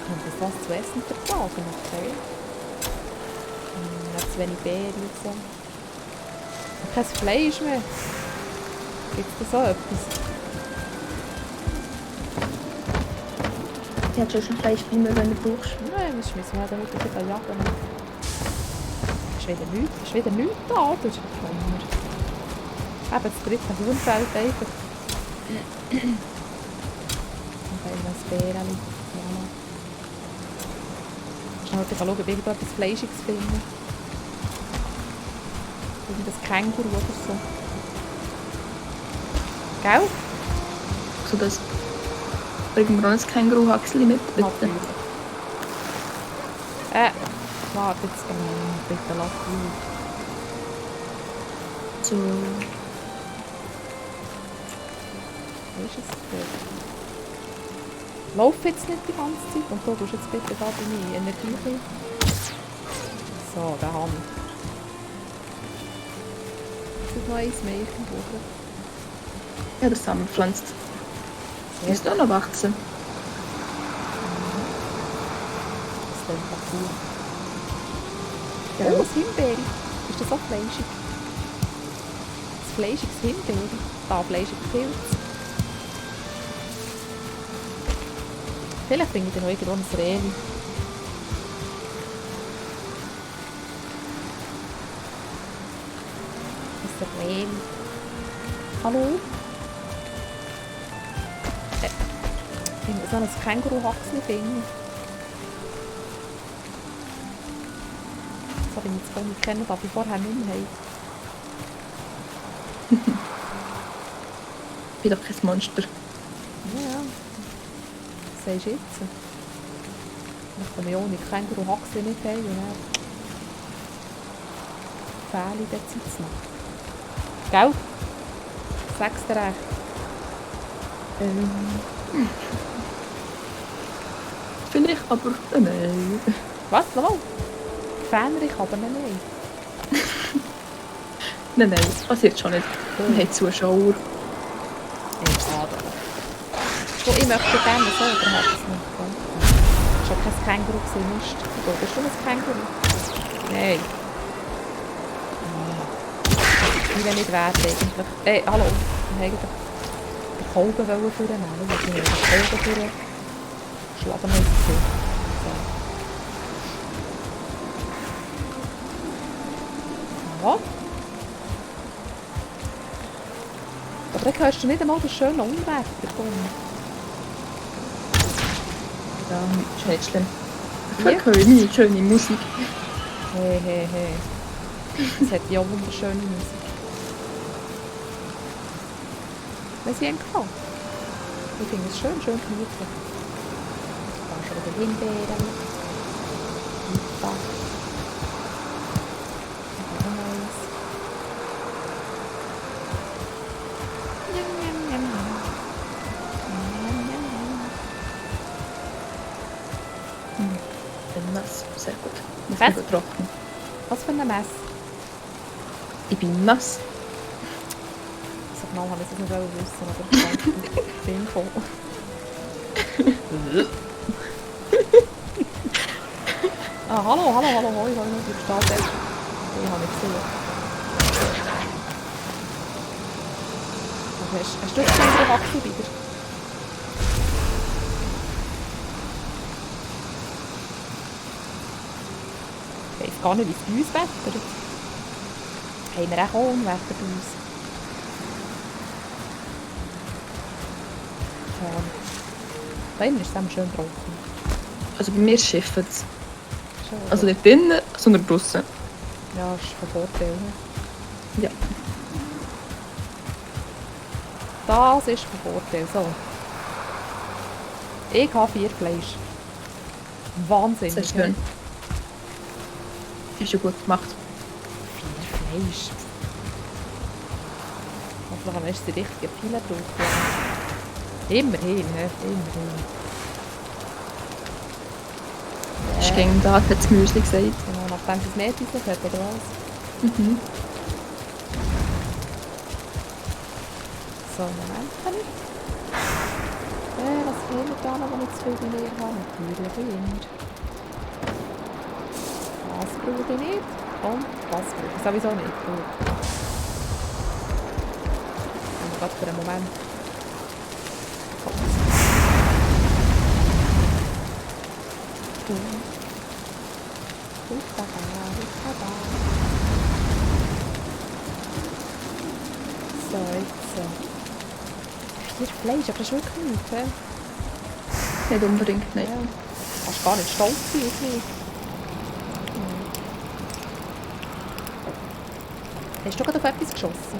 kann das was zu essen vertragen, okay. Nicht zu wenig Beeren und so. Und kein Fleisch mehr. Gibt es da so etwas? Ich hätte schon Fleisch bei mir, wenn du brauchst. Nein, das müssen wir halt heute wieder jagen. Ist wieder nichts da, oder? Das ist Wunder. Eben das dritte Huhnfeld einfach. Und dann noch das Bärchen. Ja. Schnell schauen, ob ich irgendwo etwas Fleischiges finde. Irgendein Känguru oder so. Gell? So das. Bringen wir auch ein Känguru-Haxli mit, bitte. Natürlich. Warte jetzt, bitte lass gut. So. Wo ist es dort? Lauf jetzt nicht die ganze Zeit und du tust jetzt bitte da bei mir Energie. So, da haben wir. Es ist noch eins mehr irgendwo. Ja, das haben wir gepflanzt. Ist auch noch wachsen. Das klingt doch gut. Ja, Oh. das Himbeere. Ist das auch fleischig? Das fleischiges Himbeere. Da fleischiger Pilz. Vielleicht finde ich dann noch irgendwo ein Reli. Das ist ein Reli. Hallo? Ich muss noch ein Känguru-Haxli finden. Das habe ich jetzt gar nicht kennen, aber ich vorher nicht mehr habe. Ich bin doch kein Monster. Ja, was sagst du jetzt? Ich komme ja ohne Känguru-Haxli nicht heim. Und dann fehle ich dort jetzt noch. Gell? Sag's dir recht. Vielleicht, aber nein. Was? Nochmal? Fähnerich, aber nein. Nein, das passiert schon nicht. Wir haben Zuschauer. Ey, schade. So, ich möchte gerne so, oder hat es nicht? Schon kein Känguru gesehen, Mist. Oder bist du ein Känguru? Nein. Ich will nicht wert eigentlich. Hallo. Ich wollte eigentlich den Kolben vornehmen. Ich wollte den Kolben schlagen müssen. So. Ja. Aber dann hörst du nicht einmal den schönen Unwetter kommen. Ja, ist nicht schlimm. Ja. Ich höre nie schöne Musik. Hey. Es hat ja wunderschöne Musik. Wenn sie einem gefällt. Ich finde es schön gemütlich. Da schon wieder Himbeeren. Hüppa. Noch eins. Njam, njam, njam, njam. Njam, njam, njam. Bin nass. Sehr gut. Muss Was? nicht trocken. Was für eine Messe? Ich bin nass. Also genau habe ich es nicht wissen, aber ich bin voll. Hallo, hoi, ich habe noch die Stadt. Ich habe nicht gesehen. Okay, hast du jetzt keine Wachse wieder? Ich weiss gar nicht, wie es bei uns wettert. Haben wir auch Unwetter bei uns? Da innen ist es schön trocken. Also bei mir schifft es. Schön. Also nicht drinnen, sondern draussen. Ja, ist von Vorteil. Ne? Ja. Das ist von Vorteil. So. Ich habe 4 Fleisch. Wahnsinn. Sehr schön. Hast du gut gemacht. 4 Fleisch. Hoffentlich haben wir die richtige Pille drauf. Immerhin, ne? Immerhin. Ist gegen da, hat das Müsli gesagt. Genau, nachdem sie es nicht raus hat, oder was? Mhm. So, Moment. Was haben wir da? Bananen, die ich zu viel bei mir habe. Natürlich Wind. Das brauche ich nicht. Und das brauche ich sowieso nicht. Gut. Und gerade für einen Moment. So, jetzt. 4 Fleisch, aber das ist wirklich nichts, hä? Nicht unbedingt, nein. Ja. Du kannst gar nicht stolz sein auf mich. Hast du gerade auf etwas geschossen?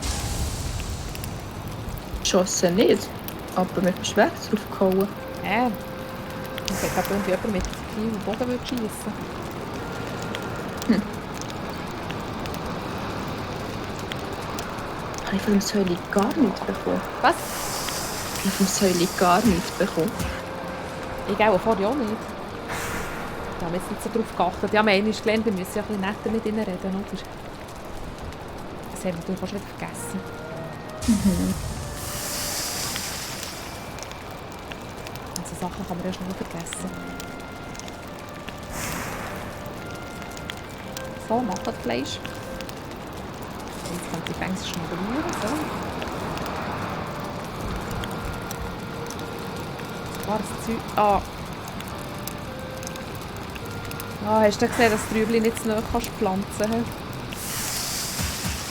Geschossen nicht. Aber mir ist schwer drauf gehauen. Ich glaube, irgendwie jemand mit Pfeil und Bogen würde schiessen. Habe ich von dem Säuli gar nichts bekommen. Was? Ich habe vom Säuli gar nichts bekommen. Ich glaube vorher auch nicht. Da haben wir jetzt nicht so drauf geachtet. Ja, wir haben einmal gelernt, wir müssen ja ein bisschen netter mit ihnen reden, oder? Das haben wir natürlich auch schon wieder vergessen. Und so Sachen kann man ja schnell vergessen. So, machen Fleisch. Jetzt kommt die Fängste schnell rühren, so. War das Zeug... hast du gesehen, dass du Trübli nicht zu nahe pflanzen kannst?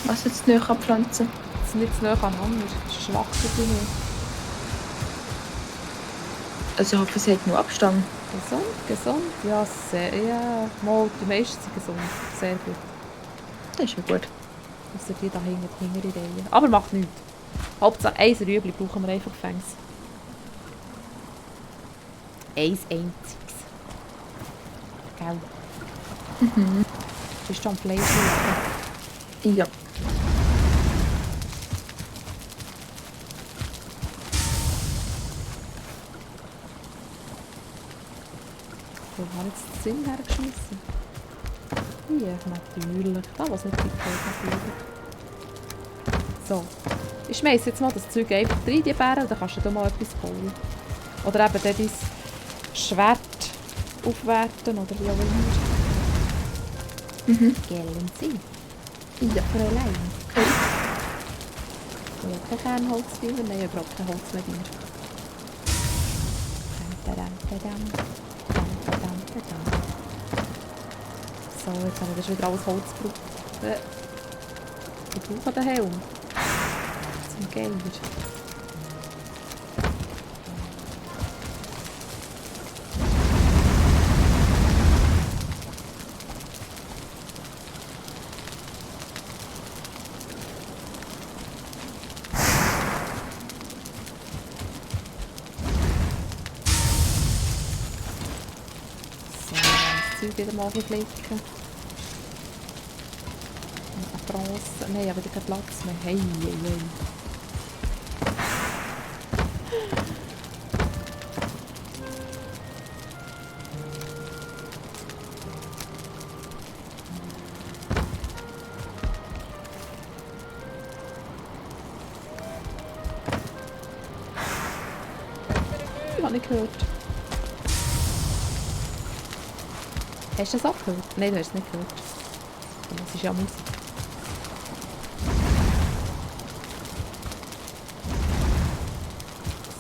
Was jetzt nicht pflanzen? Das ist nicht zu nahe aneinander. Das ist schwach für dich nicht. Also ich hoffe, es hat nur Abstand. Gesund. Ja, sehr. Ja, mal, die meisten sind gesund. Sehr gut. Das ist ja gut. Außer die da hinter in Reihe. Aber macht nichts. Hauptsache, ein Rüebli brauchen wir einfach fängs. Eins einziges. Gell? Bist du am Fleisch schauen? Ja. Wo haben jetzt den Sinn hergeschmissen? Hier, natürlich. Da, was nicht gibt, natürlich. So. Ich schmeiße jetzt mal das Zeug einfach rein, die Beeren, und dann kannst du da mal etwas bauen. Oder eben dann dein Schwert aufwerten, oder wie auch immer. Gellen Sie. Ja. Fräulein. Okay. Ich habe kein Kernholz bei mir. Nein, überhaupt kein Holz mehr bei mir. So, jetzt habe ich wieder alles Holz gebraucht. Ich brauche den Helm. Zum Geier. Wieder mal flicken. Eine Bronze. Nein, aber ich habe keinen Platz mehr. Hey. Ich habe nicht gehört. Hast du das auch gehört? Nein, du hast es nicht gehört. Das ist ja Musik.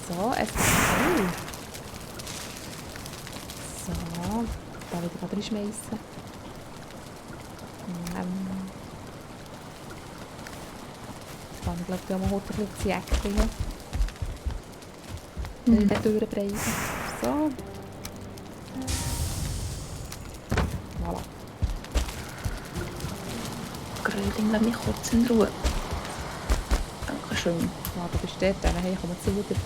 So, es ist cool. So, da will ich gerade reinschmeissen. Jetzt kann ich glaube ich auch mal heute ein bisschen Jäckchen. In der Tür breisen. So. Voilà. Gröling, lass mich kurz in Ruhe. Dankeschön. Ja, du bist dort, dann hey, komm zu dir.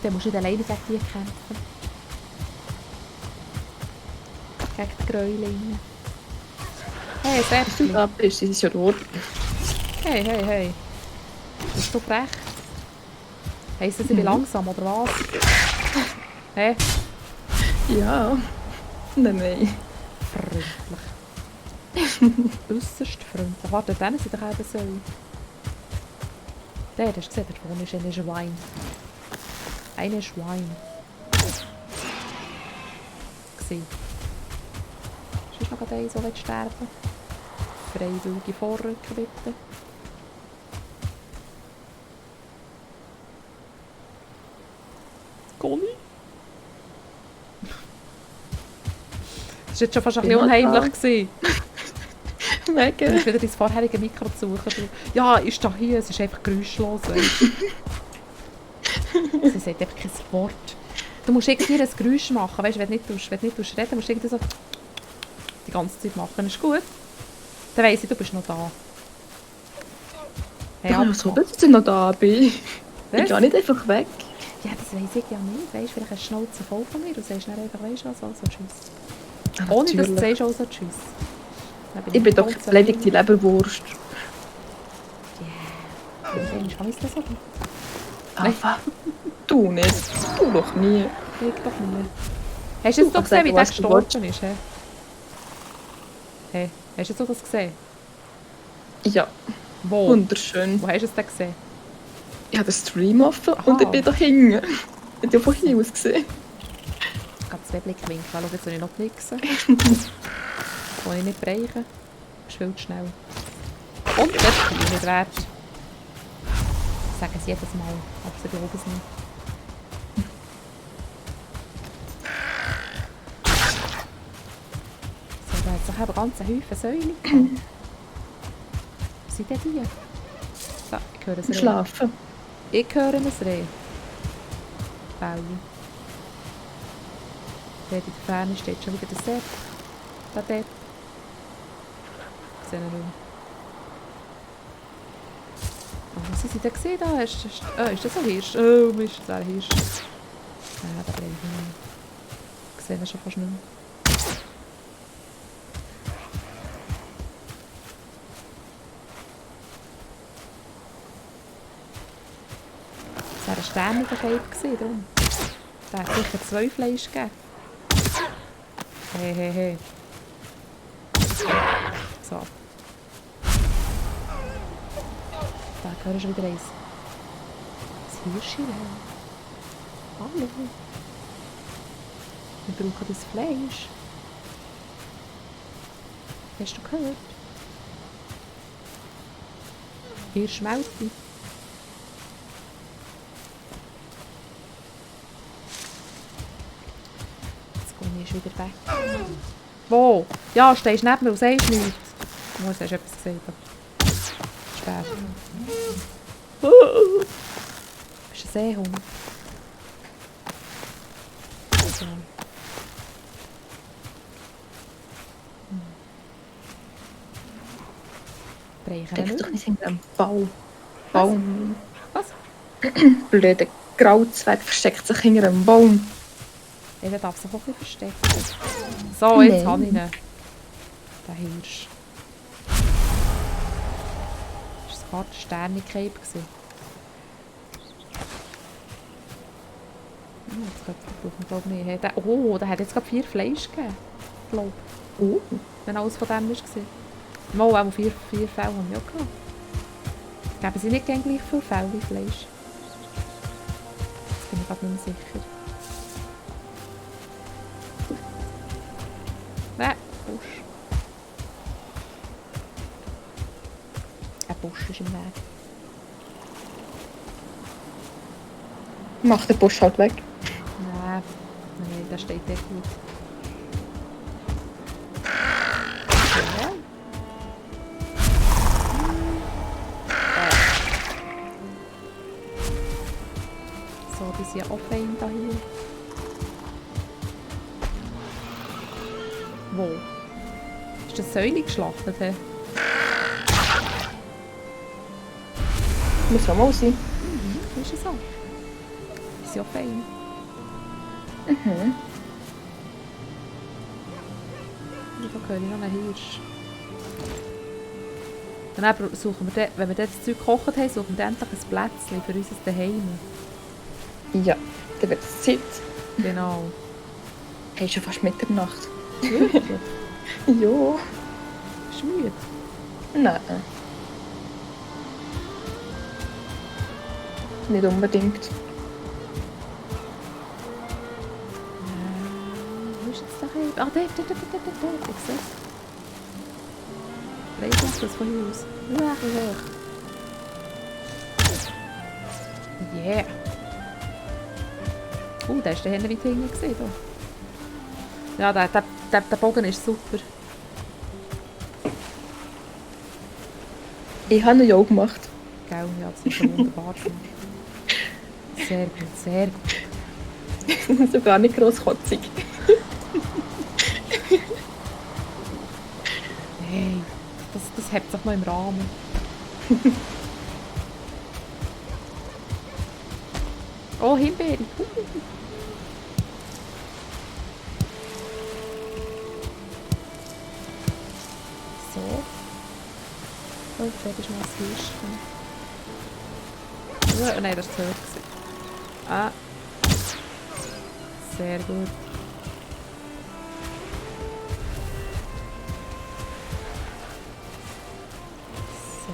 Dann musst du nicht alleine gegen die kämpfen. Gegen die Gräulinge. Hey, Bist du da bist, sie ist ja tot. Hey. Bist du frech? Heisst das, ich bin langsam, oder was? Hä? Ja. Nein. Freundlich. Äußerst freundlich. Warte, dann sind doch eben so. Der, hast du gesehen, da vorne ist ein Schwein. Eine Schwein. Gesehen. Ist noch einer, der sterben? Freiwillige Vorrücken, bitte. Conny? Das war jetzt schon fast ein bisschen unheimlich gewesen. Mega. Du musst wieder dein vorherige Mikro suchen. Ja, ist da hier, es ist einfach geräuschlos. Weißt du. Sie sagt einfach kein Wort. Du musst irgendwie ein Geräusch machen, weißt du, wenn du nicht reden musst du irgendwie so die ganze Zeit machen. Ist gut? Dann weiss ich, du bist noch da. Hey, Ja, so, dass ich noch da bin. Was? Ich gehe nicht einfach weg. Ja, das weiss ich ja nicht. Weißt du, vielleicht hast du Schnauze voll von mir. Du sagst dann einfach, weißt du was, also tschüss. Ja, Ohne dass du natürlich. sagst, also tschüss. Ich bin doch erledigte Leberwurst. Ja, dann kann ich das so. Aber du nicht. Du doch nie. Ich doch nicht. Hast du jetzt Du doch gesehen, wie der kannst sagen, was du gestorben ist? Hä? Hey, hast du jetzt auch das gesehen? Ja, Wo? wunderschön. Wo hast du es denn gesehen? Ich habe den Stream offen Aha. und ich bin da hinten. Ich habe ja von hier aus gesehen. Ich habe 2 Blickwinkel. Schau, jetzt soll ich noch knixen. Kann ich nicht bereichen. Das ist viel zu schnell. Und das ist mir nicht wert. Sagen sie jedes Mal, aber sie glauben es nicht. So, da hat es doch eben ganz einen Haufen Säulen gehabt. Wo sind denn die? So, ich höre es Reh. Schlafen. Ich höre ein Reh. Baui. Dort in der Ferne steht schon wieder der Sepp. Da dort. Ich sehe ihn nicht. Oh, was sind sie denn gesehen da? Ist das ein Hirsch? Oh, Mist, das wäre ein Hirsch. Ja, da bleibe ich nicht. Ich sehe ihn schon fast nicht mehr. Das wäre ein sterniger Cape gewesen, darum. Da hat sicher 2 Fleisch gegeben. Hey, hey, hey. So. Da höre ich schon wieder eins. Das Hirschi. Hallo. Wir brauchen das Fleisch. Hast du gehört? Hirsch Melti. Ist wieder weg. Wo? Ja, stehst neben mir und sagst nichts. Du hast etwas gesagt. Spät. Bist du ein Seehund? So. Brechen Denkst wir doch nicht in einem Baum. Was? Blöder Grauzwerg versteckt sich hinter einem Baum. Er darf sich auch ein bisschen verstecken. So, jetzt Nein. habe ich ihn. Der Hirsch. Das war gerade Sterne-Cape. Jetzt brauchen wir glaube ich nicht. Oh, der hat jetzt gerade 4 Fleisch gegeben. Ich glaube. Wenn alles von dem war. Mal, auch 4 Fälle haben wir auch gehabt. Geben sie nicht gleich viel Fell wie Fleisch? Jetzt bin ich gerade nicht mehr sicher. Nein, Busch. Ein Busch ist im Weg. Mach den Busch halt weg. Nein, der steht dort gut. Ja. So, die sind ja auch fein da hier. Wo? Ist das Säule geschlachtet? He? Muss auch mal sein. Ist es so? Die sind ja fein. Mhm. Da höre ich noch einen Hirsch. Und dann suchen wir, dann, wenn wir das Zeug gekocht haben, suchen wir endlich ein Plätzchen für unser Daheim. Ja, dann wird es Zeit. Genau. Hey, schon fast Mitternacht. Wirklich? Ja. Bist du müde? Nein. Nicht unbedingt. Dave. Ah, Dave, Dave. Ich sehe es. Dreht das von hier aus. Yeah. Der ist der Hände weit hinten gesehen. Ja, der Bogen ist super. Ich habe ihn ja auch gemacht. Gell, ja, das ist schon wunderbar gemacht. Sehr gut, sehr gut. So gar nicht grosskotzig. Hey, das hebt sich noch im Rahmen. Oh, Himbeere. So. Oh, da ist noch ein Würstchen. Oh, nein, das war zu hoch. Ah. Sehr gut. So.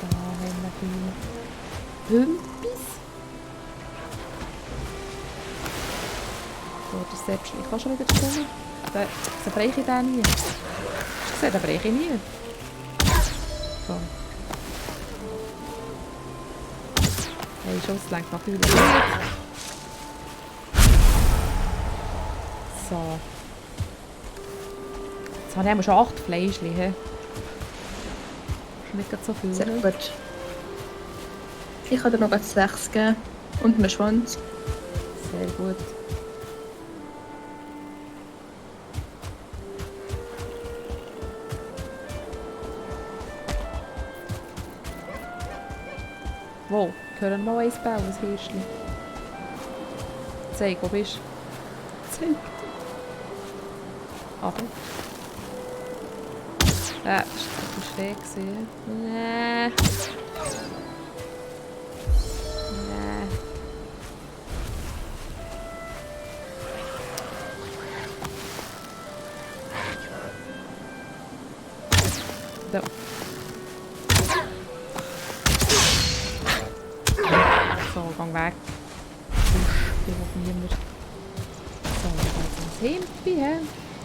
Da haben wir die Hümpis. So, der Selbst. Ich kann schon wieder stellen. So breche ich den nie. Hast du gesehen, den breche ich nie. So. Hey, Schuss lenkt natürlich nicht. So. Jetzt habe ich schon 8 Fleischchen. He? Nicht gerade so viel. Sehr gut. Ich kann dir noch 6 geben. Und einen Schwanz. Sehr gut. Wow, hören noch eins bauen, ein Hirschli. Zeig, wo bist du? Zeig. Aber. Das war schräg. Nee. Nee. So. So, gang weg. Die will niemand. So, jetzt ein Hempi, hä?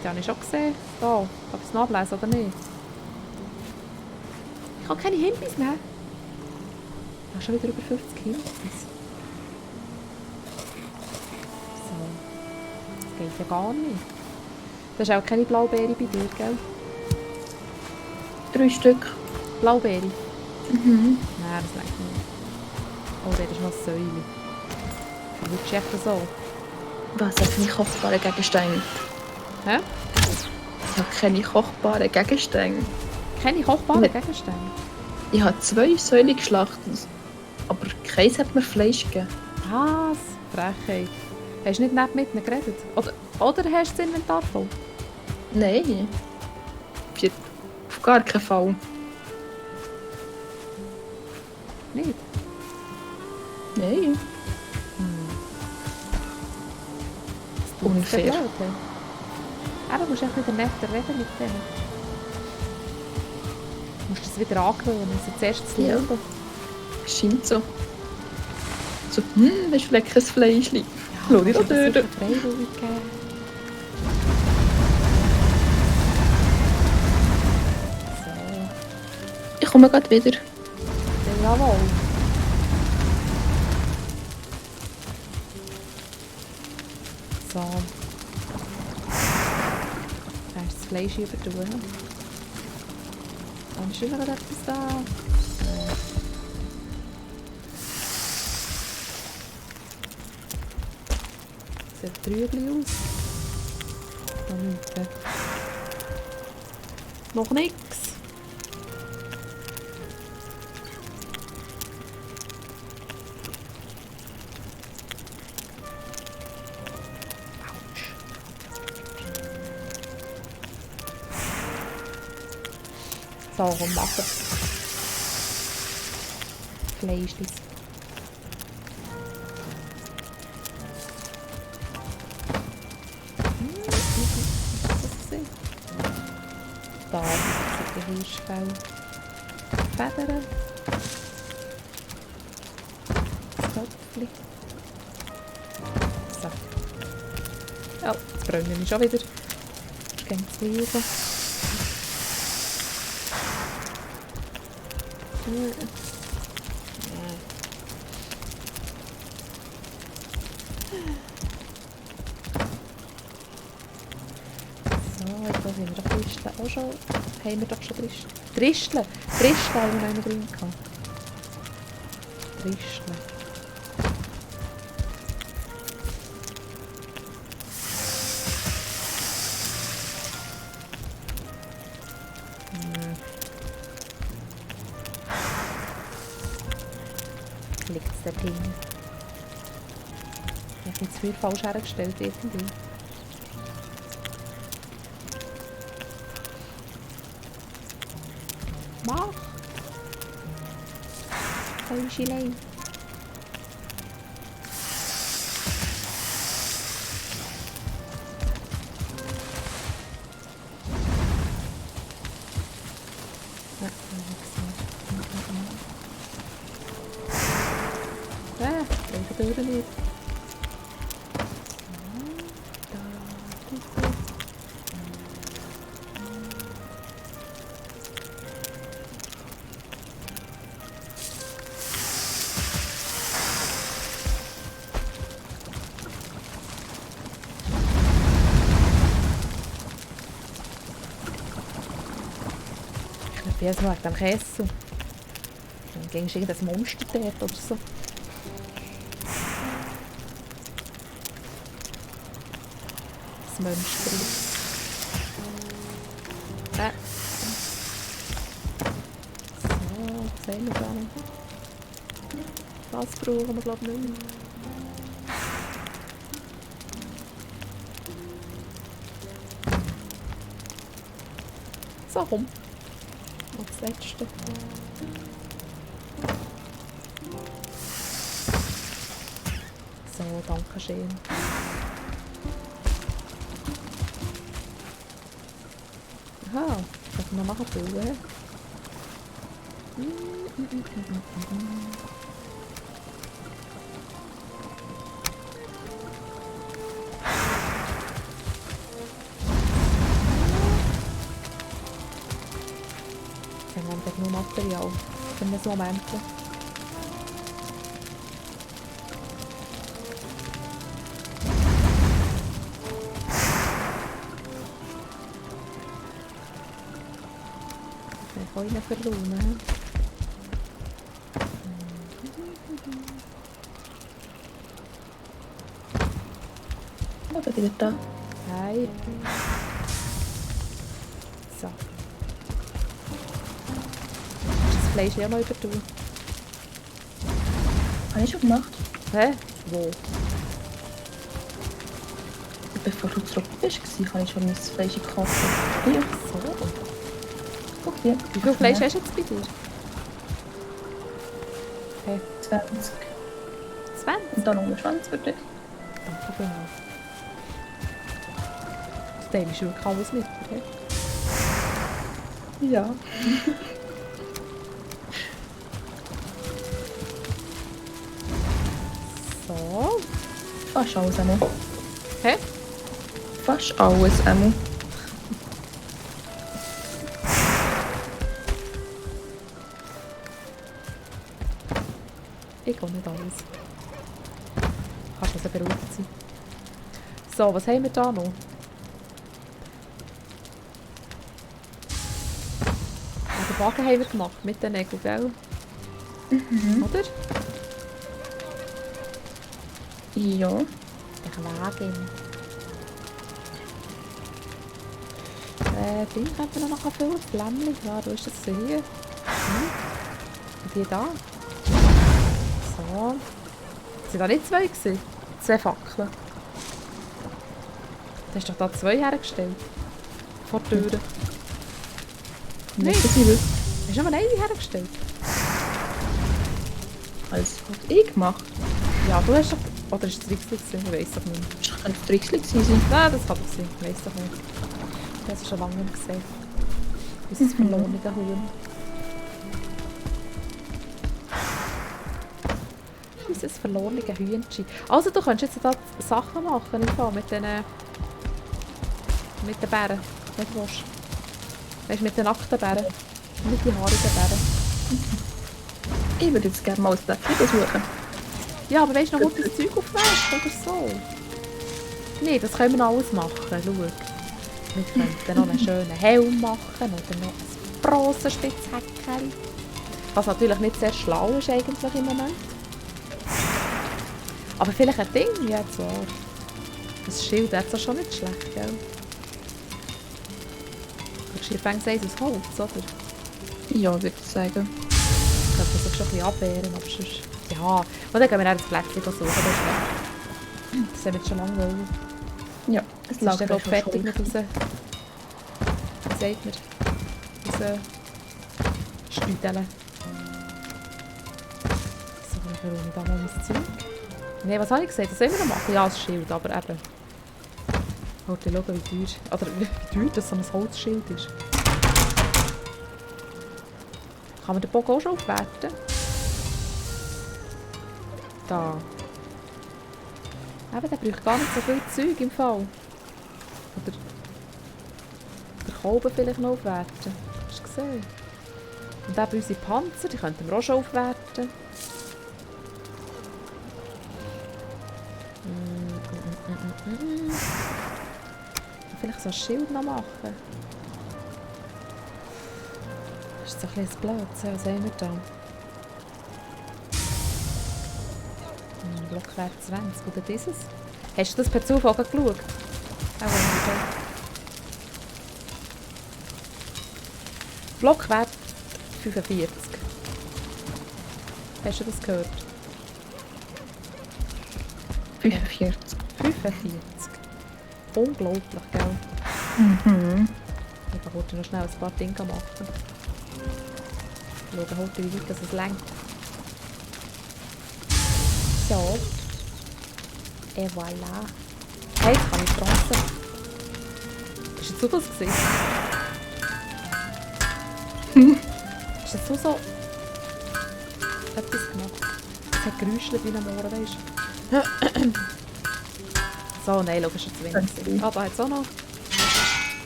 Die habe ich schon gesehen. Da, kann ich es nachlesen oder nicht? Ich kann keine Hempis nehmen. Ich habe schon wieder über 50 Hempis. So. Das geht ja gar nicht. Das ist auch keine Blaubeere bei dir, gell? 3 Stück. Blaubeere? Mhm. Nein, das reicht nicht. Oh, der ist noch ein Säule. Wirklich echt so. Was hat keine kochbaren Gegenstände? Hä? Ich habe keine kochbaren Gegenstände. Keine kochbaren Nee. Gegenstände? Ich habe 2 Säule geschlachtet. Aber keins hat mir Fleisch gegeben. Was? Frechheit. Hast du nicht nett mit ihnen geredet? Oder hast du das Inventar voll? Nein. Auf gar keinen Fall. Nicht? Nein. Unfair. Aber du musst echt wieder netter reden mit denen. Du musst das wieder angewöhnen, so zuerst zu Ja. lieben. Scheint so. So, das ist leckeres Fleischli. Schau dir doch das durch. sicher freiwillig geben. So, Ich komme gerade wieder. ja, jawohl. So. Da ist das Fleisch übertun. Und ist noch etwas da? Sieht trüblich aus. Noch nichts. Noch nichts. So, komm, machen. Fleischlis. Da sind die Hirschfell. Federn. Das Köpfchen. So. Oh, jetzt brenne ich schon wieder. Das ist ganz leise. So, jetzt haben wir doch Tristeln auch schon. Haben wir doch schon Tristeln. Tristeln haben wir noch nicht drin gehabt. Tristeln. Liegt es dort hinten? Ich habe jetzt viel falsch hergestellt irgendwie. Mach! Fäuschelein. Ich will nicht. Ich bin jetzt noch wegen dem Käse. Dann ging es irgendein Monster dort oder so. Das Monster. So, was sehen wir da noch? Das brauchen wir glaube ich nicht mehr. So, komm. Und das letzte. So, danke schön. Aha, das kann man nachher füllen. Dann haben wir nur Material für einen Moment. Ich kann verloren. Oh, da wieder da. Hi. So. Das Fleisch ja noch übertun. Habe ich schon gemacht. Hä? Wo? Bevor du zurück bist, habe ich schon mein Fleisch gekauft. Hier. So. Guck hier. Wie viel Fleisch hast du jetzt bei dir? Okay. 20. 20? Und dann 120 für dich. Danke vielmals. Du teilst wirklich alles mit dir, hä? Ja. So. Fast alles einmal. Hä? Fast alles einmal. Ich kann nicht alles. Kannst also beruhigt sein. So, was haben wir da noch? Den Wagen haben wir gemacht mit den Nägeln, gell? Oder? Ja. Der Wagen. Vielleicht könnten wir noch viel Flämmchen. Ja, wo ist das hier? Und die da. So. Sind da nicht zwei gewesen? 2 Fackeln. Du hast doch da 2 hergestellt. Vor der Tür. Nicht so viel. Hast du nur eine hergestellt? Alles habe ich gemacht. Ja, du hast doch... Oder ist es Trixli gewesen? Ich weiss doch nicht mehr. Das kann ein Trixli sein. Nein, das kann doch sein. Ich weiss doch nicht. Ich habe es schon lange nicht gesehen. Unser verlorene Huhn. Unser verlorenes Hühnchen. Also du könntest jetzt da Sachen machen, im Fall, mit den Bären. Nicht wasch. Weißt du, mit den nackten Bären. Nicht die haarigen Bären. Ich würde jetzt gerne mal ein Plätzchen suchen. Ja, aber weißt du, noch gut das Zeug aufwärts oder so? Nein, das können wir noch alles machen. Schau. Wir könnten noch einen schönen Helm machen oder noch ein Bronzenspitzhäckchen. Was natürlich nicht sehr schlau ist eigentlich im Moment. Aber vielleicht ein Ding, ja zwar. Das Schild wäre zwar schon nicht schlecht, gell? Du fängst eins aus Holz, oder? Ja, würde ich sagen. Ich könnte das schon ein bisschen abwehren, aber sonst... Ja, und dann gehen wir dann das Plätzchen suchen. Das haben wir jetzt schon lange wollen. Ja, Es ist dann glaub ich fertig mit raus... Wie sagt man? Raus... Stüdeln. So, dann verräume ich da mal mein Zeug. Nein, was habe ich gesagt? Das sollen wir noch machen? Ja, das Schild, aber eben... Warte, schau, wie teuer... Oder wie teuer das so ein Holzschild ist. Kann man den Bogen auch schon aufwerten? Da. Eben, der braucht gar nicht so viel Zeug im Fall. Oder... Der Kolben vielleicht noch aufwerten. Hast du gesehen? Und eben unsere Panzer, die könnten wir auch schon aufwerten. Vielleicht so ein Schild noch machen. Das ist so ein bisschen blöd. Was haben wir da? Blockwert 20. Oder dieses? Hast du das per Zufall geschaut? Auch nicht. Blockwert 45. Hast du das gehört? 45. 45. Unglaublich, gell? Mhm. Ich kann heute noch schnell ein paar Dinge machen. Schauen heute, wie weit es lenkt. So. Et voilà. Hey, jetzt kann ich Bronze. Ist jetzt so das gesehen? Ist jetzt so etwas gemacht? Es hat geräuschelt wie ein Mohren, weisst du? So, nein, schau, ist jetzt zu wenig. Ah, da hat es auch noch.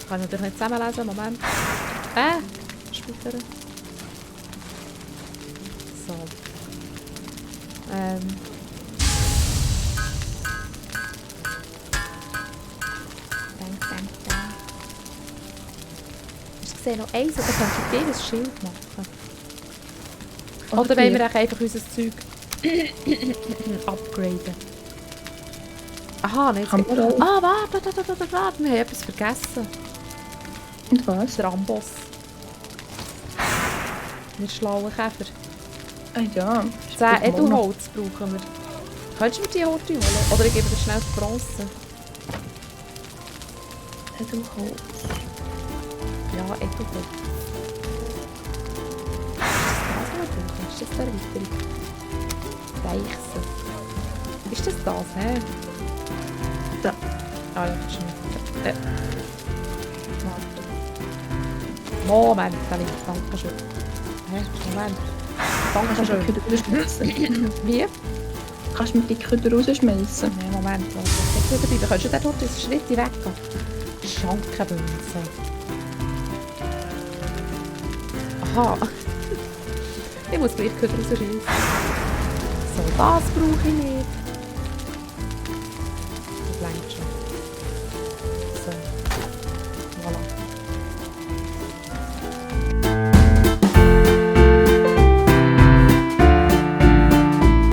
Kann ich natürlich nicht zusammenlesen, Moment. Speichern. So. Bang. Hast du gesehen, noch eins, oder kannst du dir ein Schild machen? Oder wollen wir einfach unser Zeug upgraden? Aha, nicht. Warte, wir haben etwas vergessen. Und was? Der Amboss. Wir schlauen Käfer. Ah ja. 10 Edelholz brauchen wir. Könntest du mir die Horte holen? Oder ich gebe dir schnell die Bronze. Edelholz. Ja, Edelholz. Ist das der Erweiterung? Reichsen. Ist das das, hä? Ja. Ah ja, das ist nicht. Warte. Moment, da liegt. Dankeschön. Hä? Moment. Dankeschön. Wie? Kannst du mir die Kräuter rausschmeißen? Nein, Moment. Warte. Jetzt wieder bleiben. Könntest du dort einen Schritt weggehen? Schankenbünze. Aha. Ich muss gleich die Kräuter rausschmeißen. So, das brauche ich nicht.